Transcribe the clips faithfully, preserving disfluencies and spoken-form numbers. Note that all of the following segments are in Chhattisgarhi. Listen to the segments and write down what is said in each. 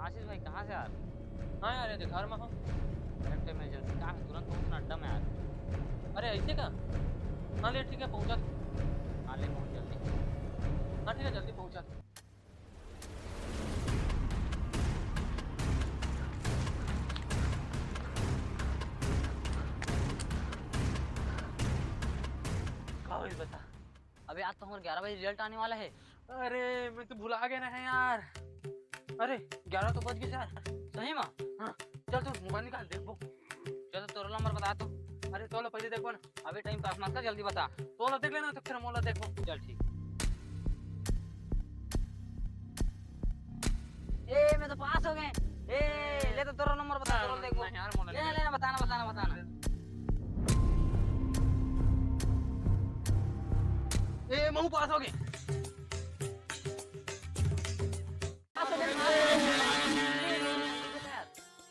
आशीष भाई, कहाँ से यार? हाँ यार, ये घर में हो। अरे, तो मैं जल्दी, कहाँ है? तुरंत पहुँचना अड्डा में यार। अरे, ऐसे का? हाँ, ले, ठीक है, पहुँचा। हाँ, ले, पहुँच जल्दी। हाँ, ठीक है, जल्दी पहुँचा। का होइस, बता। अबे, आज तो हमारा ग्यारह बजे रिजल्ट आने वाला है। अरे, मैं तो भुला गया ना यार। अरे, ग्यारह तो बज गए यार। सही में? हाँ, चल तू मोबाइल निकाल, देखबो। चल, तो तोर नंबर बता तो। अरे, तोला पहले देखबो ना। अबे, टाइम पास मत कर, जल्दी बता। तोला देख लेना, तो फिर मोला देखबो। चल, ठीक। ए, मैं तो पास हो गए। ए, ले तो तोर नंबर बता, तोला देखबो। नहीं यार, मोला ले, नहीं। ले, बताना, बताना, बताना। ए, महू पास हो गए।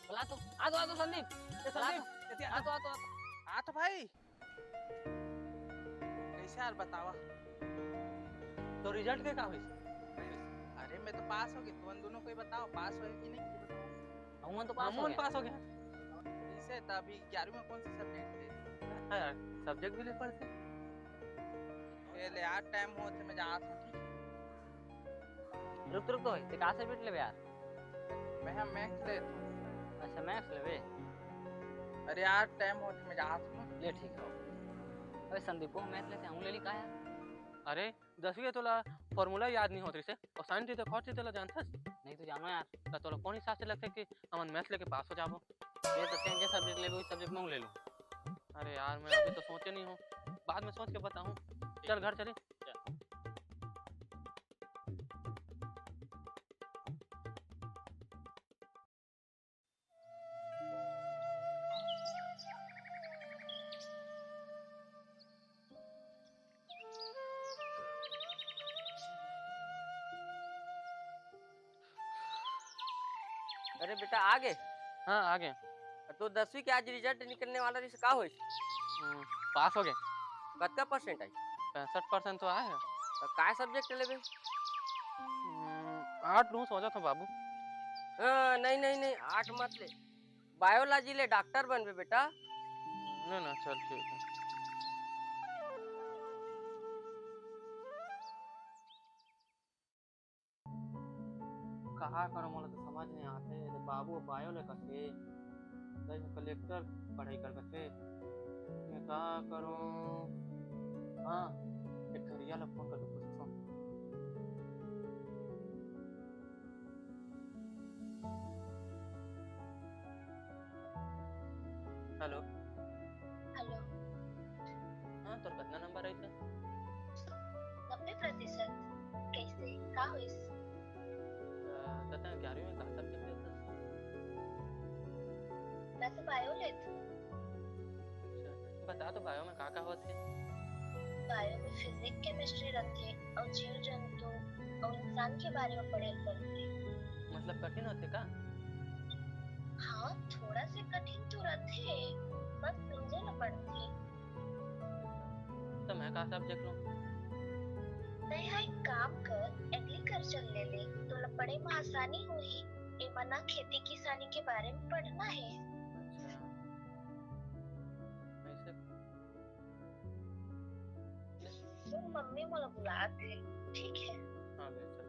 बोला तो, आ तो, आ तो संदीप, ए, संदीप, आ तो, आ तो, आ तो। हाँ तो भाई, कैसे यार बतावा? तो रिजल्ट के का होइस? अरे मैं तो पास हो गया, तुम दोनों को ही बताओ, पास हो कि नहीं, ये बताओ। हम तो पास हो गए। पास हो गए। इसे तो अभी ग्यारहवीं में कौन से सब्जेक्ट थे? हाँ यार, सब्जेक्ट भी ले पढ़ते। ए, ले यार, टाइम होत हे, मैं जात हूँ। रुक, रुक तो, ते का सब्जेक्ट लेबे यार? मैं हम मैथ्स लेत हूँ। अच्छा, मैथ्स लेबे? अरे यार, टाइम होत हे, मैं जात हूँ। ले, ठीक है। अरे संदीप, वो मैथ्स लेते हैं, हम ले ली का यार? अरे, दसवीं के तोला फॉर्मूला याद नहीं होत रहिसे, और साइन थीटा, कॉट थीटा ला जानथस? नहीं तो जानो यार। त तोला कौन हिसाब से लगथे कि हमन मैथ्स लेके पास हो जाबो? ये तो तें जे सब्जेक्ट लेबे, उस सब्जेक्ट में ले लूँ। अरे यार, मैं अभी तो सोचे नहीं हूँ, बाद में सोच के बताऊँ। चल घर चली। अरे बेटा, आ गए? हाँ, आ गए। तो दसवीं के आज रिजल्ट निकलने वाला रहिस, का होइस? हम्म, पास हो गए। कतका परसेंट आई? पैंसठ परसेंट तो आए हे। तो काय सब्जेक्ट लेबे? हम्म, आर्ट लूँ सोचत हूँ बाबू। हाँ, नहीं, नहीं, नहीं, आर्ट मत ले, बायोलॉजी ले, डॉक्टर बनबे बेटा। नहीं ना, चल ठीक है। कहा करो, मोला तो समझ नहीं आते। ये बाबू बायो ले कथे, कलेक्टर पढ़ाई कर कथे। मैं का करूं? हाँ, एक घरिया ला फोन करके पूछथों। हेलो। हेलो। हाँ, तोर कतना नंबर आइस? नब्बे प्रतिशत। कैसे? का होइस? अ, त तैं ग्यारहवीं में का सब्जेक्ट लेथस? मैं तो बायो लेथों। अच्छा, बता तो, बायो में का का होथे? बायो में फिजिक्स, केमिस्ट्री रथे अउ जीव जंतु अउ इंसान के बारे में पढ़े ल पड़थे। मतलब कठिन होथे का? हाँ, थोड़ा से कठिन तो रथे, बस समझे ल पड़थे। त मैं का सब्जेक्ट लूँ? तैं हा एक काम कर, एग्रीकल्चर ले ले, तोला पढ़े में आसानी होही। एमा ना खेती किसानी के बारे में पढ़ना हे। अच्छा, ऐसे। वो मम्मी मोला बुलात हे, ठीक है? हाँ बेटा।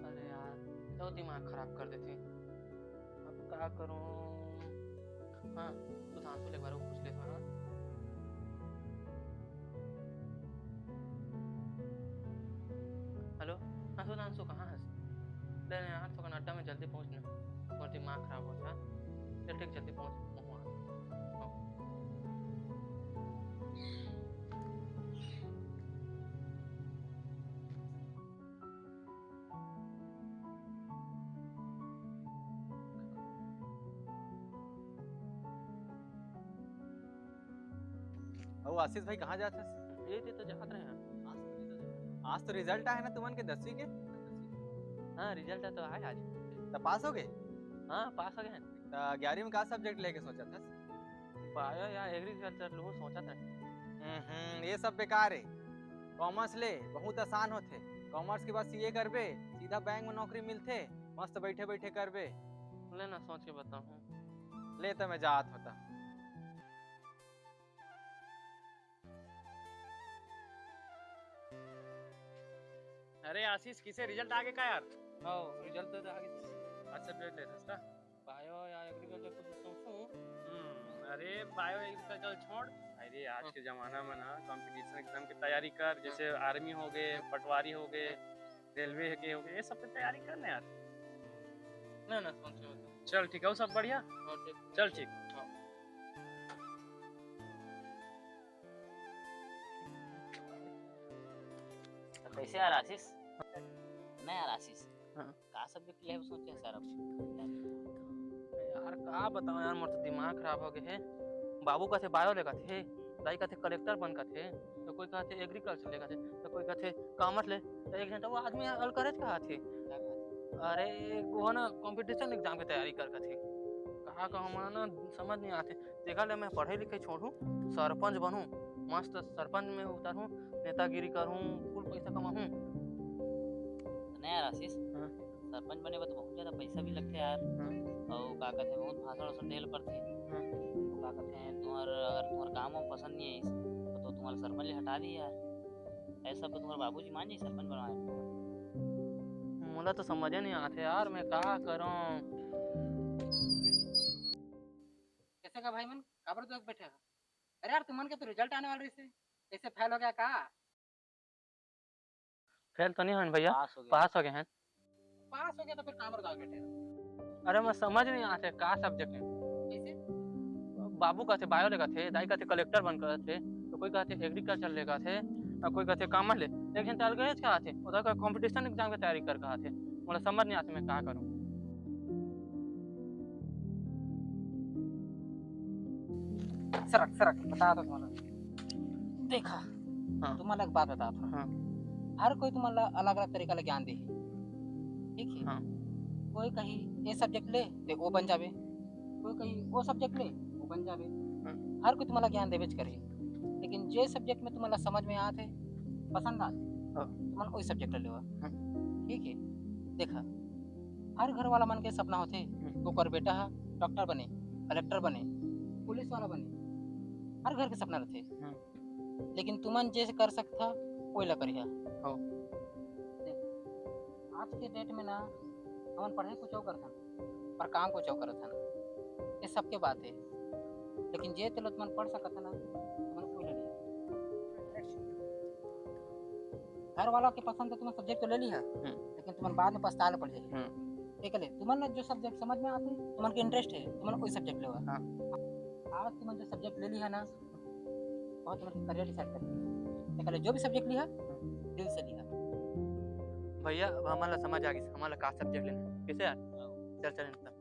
अरे यार, तो दिमाग खराब कर देथे। अब का करूं? हाँ, सुधांशु ले एक बार वो पूछ लेथों, हाँ। हेलो, हाँ सुधांशु, कहाँ हस? ले ना यार, थोकन अड्डा में जल्दी पहुँच ना, मोर दिमाग खराब होत हे। चल ठीक, जल्दी पहुँच। हाँ। अउ आशीष भाई, कहाँ जात हस? ये दे तो जात रहे हैं। आज तो रिजल्ट आए ना तुमन के दसवीं के? हाँ, रिजल्ट तो आए आज। त पास हो गए? हाँ, पास हो गए हैं। त ग्यारहवीं में का सब्जेक्ट लेके सोचत हस? बायो या एग्रीकल्चर लूँ सोचत हस। हम्म, ये सब बेकार है। कॉमर्स ले, बहुत आसान होथे। कॉमर्स के बाद सीए करबे, सीधा बैंक में नौकरी मिलथे, मस्त बैठे बैठे करबे। ले ना, सोच के बताहूँ। ले त मैं जात होता। अरे आशीष, किसे रिजल्ट आगे का यार? हाँ, रिजल्ट तो आगे। अच्छा, ब्लड ले था। बायो या एग्रीकल्चर कुछ सोचूं। हम्म, अरे बायो एग्रीकल्चर छोड़। अरे आज के जमाना में ना कंपटीशन एग्जाम की तैयारी कर, जैसे आर्मी हो गए, पटवारी हो गए, रेलवे के हो गए, ये सब की तैयारी कर ना यार। ना ना, सोच के बता। चल ठीक है, वो सब बढ़िया। हाँ, ठीक। चल ठीक। हाँ। तो कैसे यार आशीष? नहीं यार आशीष, हाँ। का सब्जेक्ट लेहे सोचे सर अब? यार का बताओ यार, मोर तो दिमाग खराब हो गए है। बाबू कथे बायो ले कथे, दाई कथे कलेक्टर बन कथे, तो कोई कथे एग्रीकल्चर ले कथे, तो कोई कथे कॉमर्स ले, तो एक झन तो वो आदमी अलकरेज कहा थे। अरे वो ना कंपटीशन एग्जाम की तैयारी कर कथे। कहा का हमारा ना समझ नहीं आते। तेखर ले मैं पढ़े लिखे छोड़ू, सरपंच बनू, मस्त सरपंच में उतरू, नेतागिरी करू, फुल पैसा कमाऊ। नहीं यार आशीष, हाँ। सरपंच बने बर तो बहुत ज्यादा पैसा भी लगथे यार। हाँ। अउ का कथे, बहुत भाषण वाषण देल पड़थे। हाँ। तो का कथे, तुम्हार अगर तुम्हार काम वाम पसंद नहीं है तो तुम्हार सरपंच ले हटा दी यार। ऐसा तो तुम्हार बाबूजी मान जाई सरपंच बनवाए। मोला तो समझे नहीं आते यार, मैं का करूं? कैसे का भाई मन, काबर दोस्त बैठे हो? अरे यार, तुमन के तो रिजल्ट आने वाला रहिसे, कैसे फेल हो गया का? फेल तो नहीं होन भैया, पास हो गया। पास हो गए हैं। पास हो गया तो फिर काबर दोस्त बैठे हो? अरे मैं समझ नहीं आते का सब्जेक्ट है। कैसे? बाबू कहते बायो ले कहते, दाई कहते कलेक्टर बन कहते, तो कोई कहते एग्रीकल्चर ले कहते, और कोई कहते कॉमर्स ले। एक झन तो अलगेज कहते, उधर का कंपटीशन एग्जाम की तैयारी कर कहते। मोला समझ नहीं आते मैं का करूं। सरक, सरक, बता दो तुम्हारा। देखा, हाँ। तुम्हारा एक बात बता था। हाँ। हर कोई तुम्हारा अलग-अलग तरीका ले ज्ञान दे। ठीक है? हाँ। कोई कही ये सब्जेक्ट ले, ते वो बन जावे। कोई कही वो सब्जेक्ट ले, वो बन जावे। हाँ। हर कोई तुम्हारा ज्ञान देवेच करे। लेकिन जे सब्जेक्ट में तुम्हारा समझ में आत है, पसंद आत है, हाँ। तुमन वही सब्जेक्ट ले लेवा। हाँ। ठीक है? देखा, हर घर वाला मन के सपना होथे, हम्म। ओकर बेटा ह डॉक्टर बने, कलेक्टर बने, पुलिस वाला बने, हर घर के सपना रहथे। हम्म। लेकिन तुमन जे कर सकथा, ओइला करिहा। हो। देख, आज के डेट में ना, हमन पढ़े कुछ और करथन, पर काम कुछ और करथन, ये सबके बात है। लेकिन जे तेलो तुमन पढ़ सकत ह ना, तुमन कोई नहीं। घर वाला के पसंद है, तुमन सब्जेक्ट तो ले लिहा, हम्म। लेकिन तुमन बाद में पछताए पड़ जाए। हम्म। ठीक है, तुमन ला जो सब्जेक्ट समझ में आते, तुमन के इंटरेस्ट है, तुमन कोई सब्जेक्ट लेवा। हाँ। आज तुमन जो सब्जेक्ट ले लिहा ना, बहुत तुमन के करियर डिसाइड कर। ठीक है, जो भी सब्जेक्ट लिहा, दिल से लिहा। भैया, अब हमन ला समझ आ गई, हमन ला का सब्जेक्ट लेना है। कैसे यार? हाँ। चल, चल, चल।